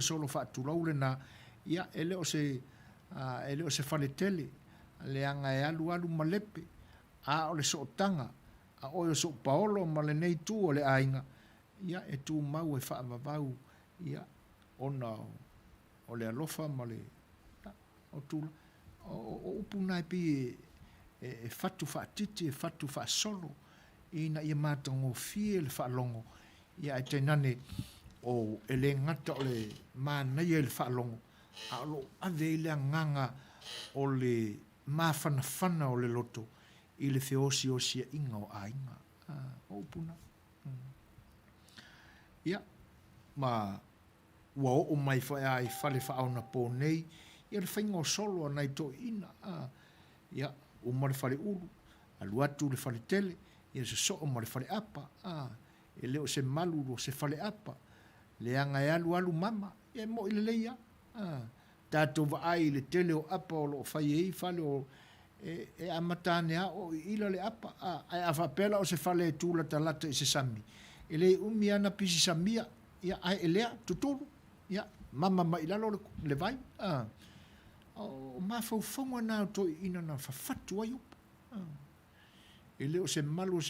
Solo faatulou lena, ia, e le o se, e le o se faletele, leaga e alualu malepe, a o le sootaga a oe o sou paolo ma lenei itu o le aiga, ia, e tumau e faavavau, ia, ona o le alofa ma le, ia, o tula, o upu na e pei e fatu faatiti, e fatu faasolo, ina ia matagofie le faalogo, ia ae tainane o, e le gata o le manaia i le faalogo, a o lo o ave ai le agaga o le mafanafana o le loto i le feosiosiaiga o aiga. O upu na. Ia, ma ua oo mai foi lava i fale faaonapo nei, ia le faiga o solo a nai toeaiina. Ia, uma le faleulu, alu atu le faletele, ia sosoo ma le faleapa. E le o se malu o se faleapa, leaga e alu alu mama, ia e moi lelei lava. Tatou vaai i le tele o apa o lo o fai ai fale o, e amata ane lava o iila le apa. Ae a faapea la o se fale e tulatalata i se sami, e le umi lava ona pisi samia, ia ae elea, tutulu, ia, mama mai i lalo le vai. O mafaufauga na o toeaiina na fafatu ai upu. E le o se malu o se